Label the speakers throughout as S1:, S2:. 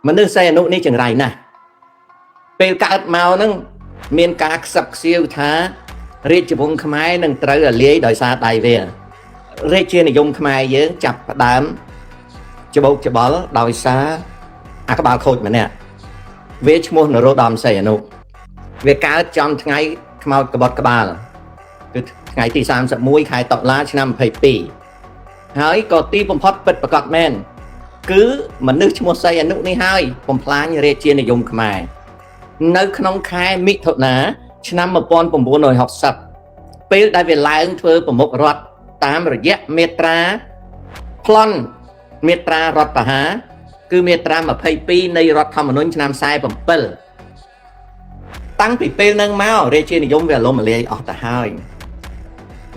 S1: មនុស្សសីហនុនេះចង្រៃណាស់ពេលកើតមកហ្នឹងមានការខ្សឹបខ្សៀវថារាជវង្សខ្មែរនឹងត្រូវរលាយដោយសារដៃវារាជានិយមខ្មែរយើងចាប់ផ្ដើមច្បោកច្បល់ដោយសារអាក្បាលខូចម្នាក់វាឈ្មោះនរោត្តមសីហនុវាកើតចំថ្ងៃខ្មោចក្បត់ក្បាលគឺថ្ងៃទី31ខែតុលាឆ្នាំ22ហើយក៏ទីបំផុតពិតប្រាកដមែនគឺមនុស្សឈ្មោះសីហនុនេះហើយបំផ្លាញរាជានិយមខ្មែរនៅក្នុងខែមិថុនាឆ្នាំ1960ពេលដែលវាឡើងធ្វើប្រមុខរដ្ឋតាមរយៈមាត្រាប្លន់មាត្រារដ្ឋបហាគឺមាត្រា22នៃរដ្ឋធម្មនុញ្ញឆ្នាំ47តាំងពីពេលហ្នឹងមករាជានិយមវាអលំលាយអស់ទៅហើយ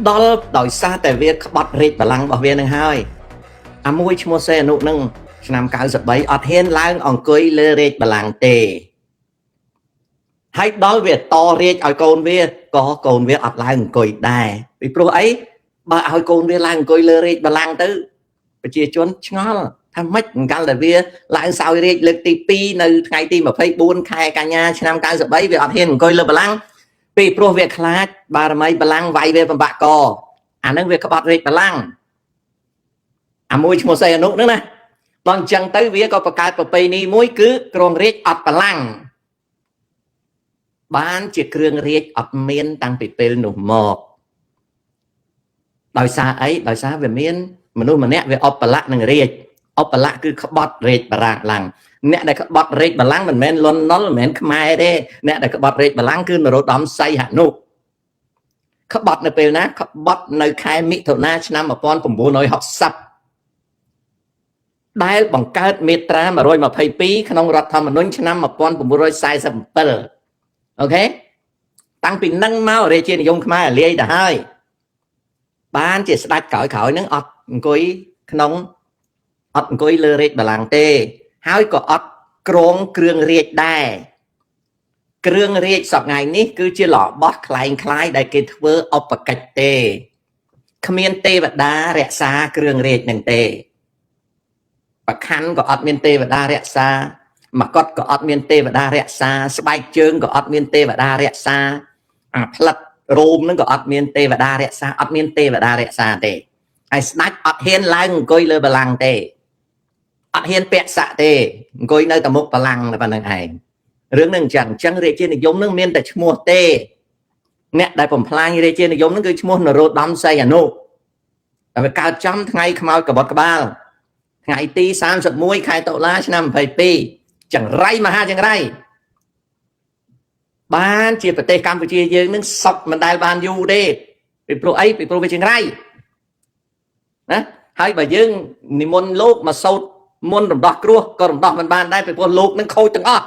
S1: ដល់ដោយសារតែវាក្បត់រាជបល្ល័ង្ករបស់វានឹងហើយអាមួយឈ្មោះសេអនុនឹងឆ្នាំ93អត់ហ៊ានឡើងអង្គុយលើរាជបល្ល័ង្កទេហើយដល់វាតរាជឲ្យកូនវាក៏កូនវាអត់ឡើងអង្គុយដែរពីព្រោះអីបើឲ្យកូនវាឡើងអង្គុយលើរាជបល្ល័ង្កទៅប្រជាជនឆ្ងល់ថាម៉េចកាលតែវាឡើងសោយរាជលើកទី2នៅថ្ងៃទី24ខែកញ្ញាឆ្នាំ93វាអត់ហ៊ានអង្គុយលើបល្ល័ង្កពីព្រោះវាខ្លាចបារមីបល្ល័ង្កវាយវាបំបាក់កអានឹងវាក្បត់រាជបល្ល័ង្កអាមួយឈ្មោះសីអនុហ្នឹងណាដល់អញ្ចឹងទៅវាក៏បង្កើតប្រពៃណីមួយគឺគ្រងរាជអត់បល្ល័ង្កបានជាគ្រឿងរាជអត់មានតាំងពីពេលនោះមកដោយសារអីដោយសារវាមានមនុស្សម្នាក់វាអបលៈនឹងរាជអបលៈគឺក្បត់រាជបល្ល័ង្កអ្នកដែលក្បត់រាជបល្ល័ង្កមិនមែនលន់នល់មិនមែនខ្មែរទេអ្នកដែលក្បត់រាជបល្ល័ង្កគឺនរោត្តមសីហនុក្បត់នៅពេលណាក្បត់នៅខែមិថុនាឆ្នាំ1960ដែលបង្កើតមាត្រា122ក្នុងរដ្ឋធម្មនុញ្ញឆ្នាំ1947អូខេតាំងពីនឹងមករាជានិយមខ្មែរលាយទៅហើយបានជាស្ដេចក្រោយៗហ្នឹងអត់អង្គុយក្នុងអត់អង្គុយលើរាជបល្ល័ង្កទេហើយក៏អត់ក្រងគ្រឿងរាជដែរគ្រឿងរាជសប្តាហ៍នេះគឺជារបស់คล้ายៗដែលគេធ្វើឧបកិច្ចទេគ្មានទេវតារក្សាគ្រឿងរាជនឹងទេប្រខណ្ឌក៏អត់មានទេវតារក្សាមកុដក៏អត់មានទេវតារក្សាស្បែកជើងក៏អត់មានទេវតារក្សាអាផ្លិតរោមនឹងក៏អត់មានទេវតារក្សាអត់មានទេវតារក្សាទេហើយស្ដេចអត់ហ៊ានឡើងអង្គុយលើបល្ល័ង្កទេអត់ហ៊ានពាក់ស័កទេអង្គុយនៅតែមុខបល្ល័ង្កតែប៉ុណ្្នឹងឯងរឿងនឹងអញ្ចឹងរាជានិយមនឹងមានតែឈ្មោះទេអ្នកដែលបំផ្លាញរាជានិយមនឹងគឺឈ្មោះនរោត្តមសីហនុតែវាកើតចំថ្ងៃខ្មោចកបត់ក្បាលថ្ងៃទី31ខែតុលាឆ្នាំ22ចង្រៃមហាចង្រៃបានជាប្រទេសកម្ពុជាយើងនឹងសុខមិនដែលបានយូរទេពីព្រោះអីពីព្រោះវាចង្រៃណាហើយបើយើងនិមន្តលោកមកសោតមុនរំដោះគ្រោះក៏រំដោះមិនបានដែរពីព្រោះលោកនឹងខូចទាំងអស់